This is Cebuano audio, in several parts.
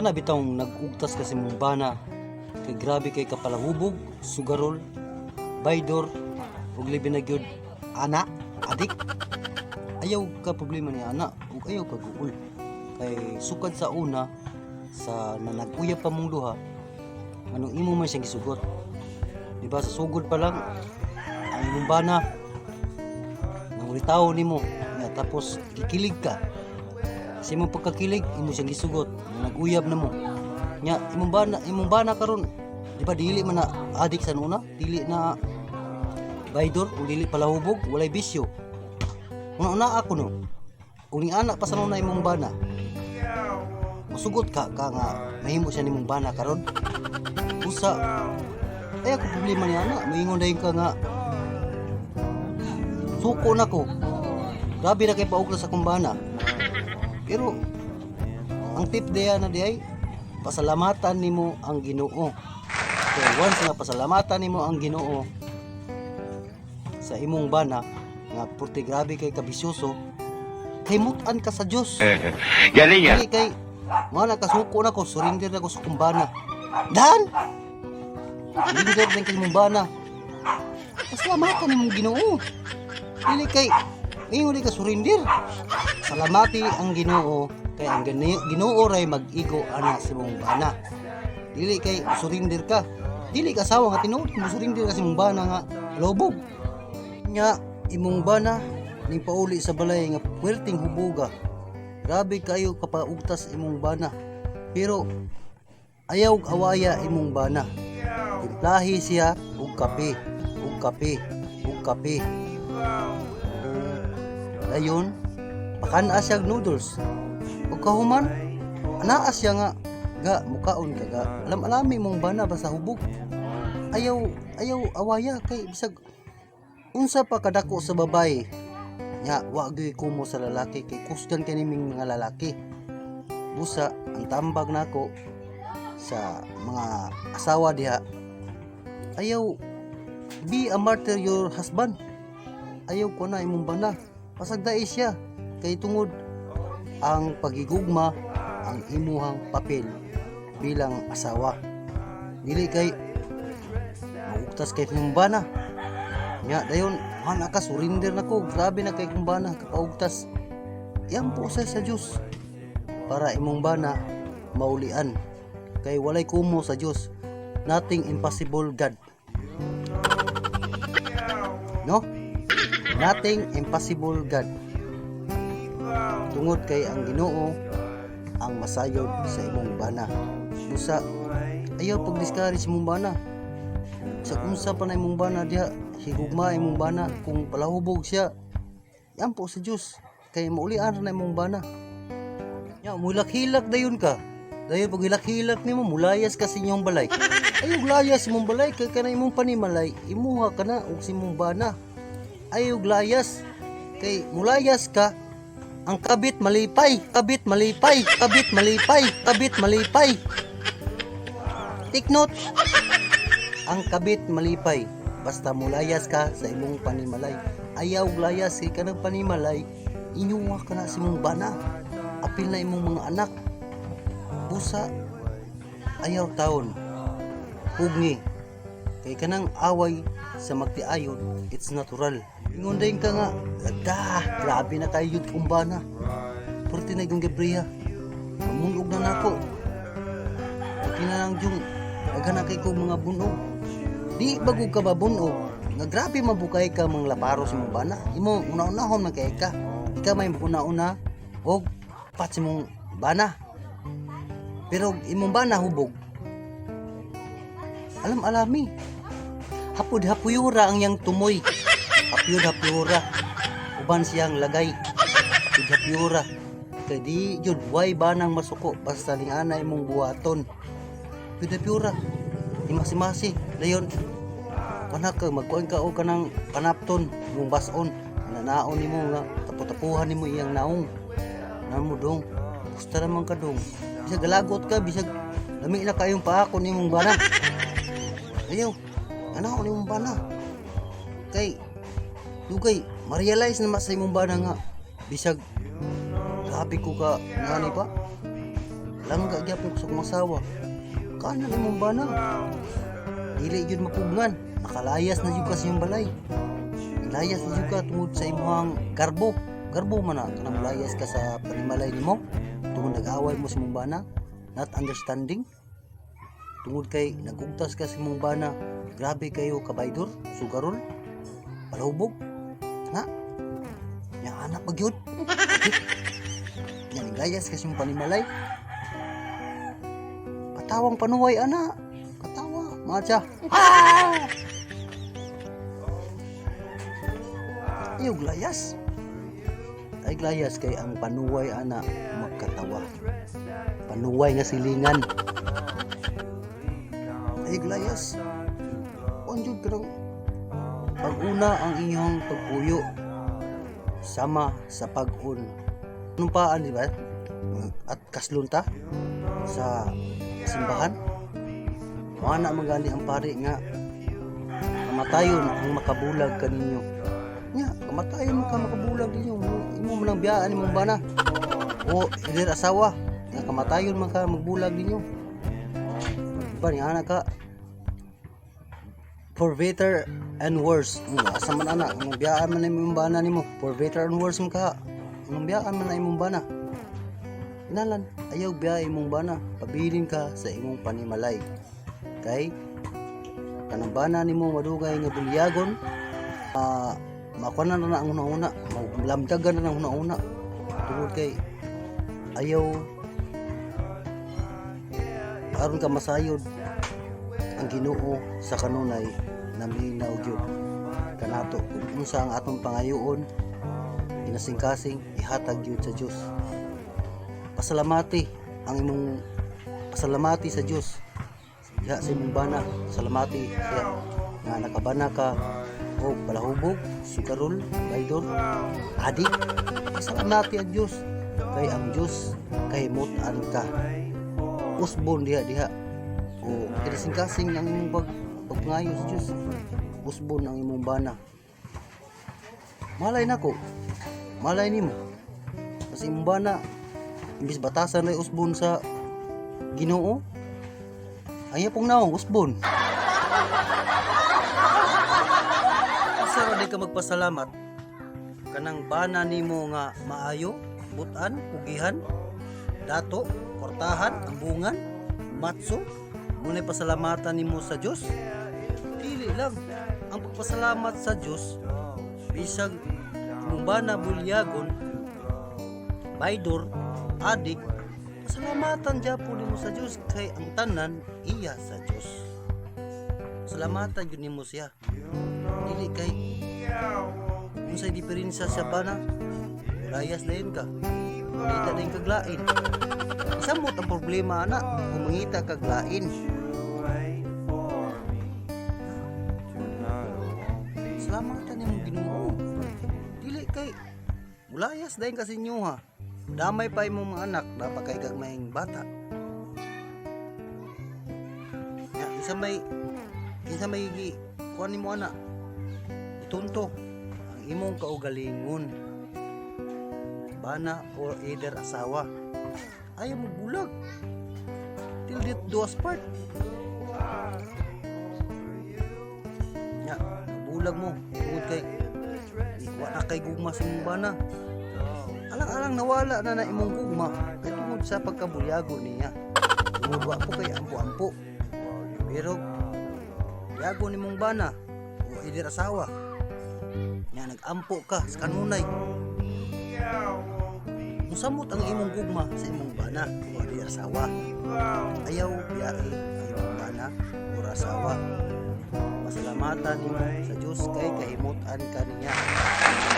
Kana bitawng nag-ugtas ka sa imong bana kay grabe kay kapalahubog, sugarol, baydor, ug libi na gyud ana, adik. Ayaw ka problema ni ana ug ayaw ka guol. Kay sukad sa una sa na nag-uyab pa mong duha, anong imo man siyang gisugot. Di ba sa sugod pa lang ang imong bana nangulitaw nimo nga, tapos gikilig ka. Sa imong pagkakilig, imo siyang gisugot, nag-uyab na mo. Nya imong bana karon, di ba dili man na adik sa nuna, dili na baydor ug dili palahubog, walay bisyo. Una-una ako no. Ug ning anak pa sa nuna imong bana. Musugot ka ka nga mahimo siya nimong bana karon. Usa ay ako problema ni ana, moingon dayon ka nga suko na ko. Grabe na kay paugla sa akong bana. Pero ang tip diya na diay, pasalamatan nimo ang Ginoo. Kay once nga pasalamatan nimo ang Ginoo sa imong bana nga purti grabe kay kabisyoso, kay mutan ka sa Dios. Galing ah. Dili kay mo na kasuko na ko, surrender na ko sa akong bana. Dan! Surrender din kay imong bana. Pasalamatan nimong Ginoo. Dili kay ingon di ka surrender. Salamati ang Ginoo kay ang Ginoo ray mag-igo ana sa imong bana. Dili kay surrender ka. Dili ka asawa nga tinuod mo surrender ka sa imong bana nga lobog. Nya imong bana ning pauli sa balay nga puwerteng hubuga. Grabe kayo kapaugtas imong bana. Pero ayaw awaya imong bana. Timplahi siya og kape, og kape, og kape. Dayon, pakan-a siya og noodles. Ug kahuman, anaa siya nga ga mukaon ka ga. Alam-alami mong bana basta hubog. Ayaw ayaw awaya kay bisag unsa pa kadako sa babae. Nya wa gyud kumo sa lalaki kay kusgan kay niming mga lalaki. Busa ang tambag nako sa mga asawa diha, ayaw be a martyr your husband. Ayaw ko na imong bana. Pasagdai siya kay tungod ang pagigugma ang imuhang papel bilang asawa. Dili kay maugtas kay imong bana. Nya dayon ana ka, surrender na ko, grabe na kay kong bana kapaugtas. Yan po sa Dios para imong bana maulian kay walay kumo sa Dios. Nothing impossible God. No? Nothing impossible God. Tungod kay ang Ginoo ang masayod sa imong bana. Busa ayaw pag-discourage imong bana. Sa unsa pa na imong bana diha, higugma imong bana kung palahubog siya. Yan po sa Dios kay maulian ra na imong bana. Ya, mulak-hilak dayon ka. Dayon pag hilak-hilak nimo, mulayas ka sa inyong balay. Ayaw layas imong balay kay kana imong panimalay, imuha ka na og sa imong bana. Ayaw layas kay mulayas ka, ang kabit malipay, kabit malipay, kabit malipay, kabit malipay. Take note. Ang kabit malipay basta mulayas ka sa imong panimalay. Ayaw layas kay kanang panimalay, inyuha ka na sa imong bana. Apil na imong mga anak. Busa ayaw taon. Pugni. Kay kanang away sa magtiayon, it's natural. Ingon din ka nga, da, grabe na kayo yun kung bana. Purti na yung Gabriya. Mamunog na nako. Okay na lang yung daghan kay ko mga bunog. Di bagog ka ba bunog? Nga grabe mabukay ka mga laparo sa imong bana. Imo una-unahon man kay ka. Ikaw may una-una og pat sa imong bana. Pero imong bana hubog. Alam alami. Hapud hapuyura ang yang tumoy. Hapyud hapyura. Uban siyang lagay. Hapud hapyura. Kay di jud way banang masuko basta ning ana imong buhaton. Hapyud hapyura. Imasi-masi dayon kana ka magkuan ka og kanang panapton imong bason nanaon nimo nga tapo-tapuhan nimo iyang naong namo dong, gusto naman ka dong, bisag galagot ka, bisag lami na kayong paakon nimong bana, ayaw ano nimong bana kay dugay ma-realize naman sa imong bana nga bisag grabe ko ka ngani pa. Langga gyapon ko sa akong asawa. Kanan imong bana. Dili gyud mapugngan. Nakalayas na jud ka sa iyong balay. Layas na jud ka tungod sa imong garbo. Garbo man na kanang layas ka sa panimalay nimo tungod nag-away mo sa imong bana, not understanding. Tungod kay nagugtas ka sa imong bana, grabe kayo kabaydor, sugarol, palahubog. Nga. Nya anak pa gyud. Nya layas ka sa imong panimalay. Katawang panuway ana. Katawa, mga siya. Ah! Ayaw layas. Ay layas kay ang panuway ana magkatawa. Panuway nga silingan. Ay layas. Kuan jud kanang pag-una ang inyong pagpuyo sama sa pag-un. Anong paan, di ba? At kaslon ta sa simbahan. Mana man gani ang pari nga kamatayon ang makabulag kaninyo. Nya, kamatayon man ka makabulag ninyo. Imo man ang biyaan imong bana. O either asawa, nga kamatayon man ka magbulag ninyo. Diba ni anak ka for better and worse. Asa man ana, ang biyaan man imong bana nimo. For better and worse man ka. Ang biyaan man na imong bana. Inalan, ayaw biya imong bana. Pabilin ka sa imong panimalay. Kay kanang bana nimo madugay nga bulyagon, makuha na na ang una-una, malamdagan na ang una-una. Tungod kay ayaw aron ka masayod ang Ginoo sa kanunay naminaw gyud kanato kung unsa ang atong pangayoon, kinasingkasing ihatag gyud sa Dios. Pasalamati ang imong, pasalamati sa Dios diha sa imong bana. Salamati siya nga nakabana ka o palahubog, sugarol, baydor, adik. Pasalamati ang Dios kay ang Dios kay mutan ka, usbon diha diha o kinasingkasing ang imong pagpangayo sa Dios, usbon ang imong bana. Malay nako, malay nimo kasi imong bana imbis batasan na usbon sa Ginoo, ay pong naong usbon. Asa ra di ka magpasalamat kanang bana nimo nga maayo, butan, pugihan, dato, kortahan, ambungan, matso, muna'y pasalamatan nimo sa Dios? Dili lang. Ang pagpasalamat sa Dios, bisag imong bana bulyagon, baydor, adik, pasalamatan gyapon nimo sa Dios kay ang tanan iya sa Dios. Pasalamatan gyud nimo siya. Dili kay unsay diferensya sa bana, layas lain ka. Mangita din kag lain. Isamot ang problema ana kung mangita kag lain. Salamatan nimong Ginoo. Dili kay mulayas dayon ka sa inyo ha. Damay pa imong mga anak, dapat kay gagmayng bata. Ya, kinsa may gi kuan nimo ana? Itunto ang imong kaugalingon. Bana or either asawa. Ayaw mo bulag. Till death do us part. Ya, bulag mo tungod kay wa na kay gugma sa imong bana. Alang-alang nawala na na imong gugma kay tungod sa pagkabulyago niya. Tungod wa po kay ampo-ampo. Pero yago nimong bana o either asawa. Nya nag-ampo ka sa kanunay. Musamot ang imong gugma sa imong bana o either asawa. Ayaw biyahe ang imong bana o asawa. Pasalamatan nimo sa Dios kay kahimutan ka niya.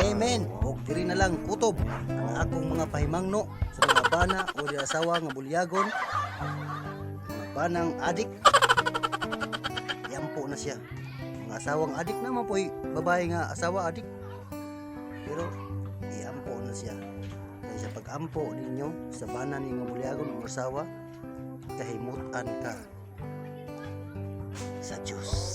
Amen. Og diri na lang kutob ang akong mga pahimangno sa mga bana o di asawa nga bulyagon, mga banang adik. Yampo na siya. Mga asawang adik naman po'y babae nga asawa adik. Pero iampo na siya. Kaya sa pag-ampo ninyo sa bana ninyo nga bulyagon o asawa, kahimutan ka sa Diyos.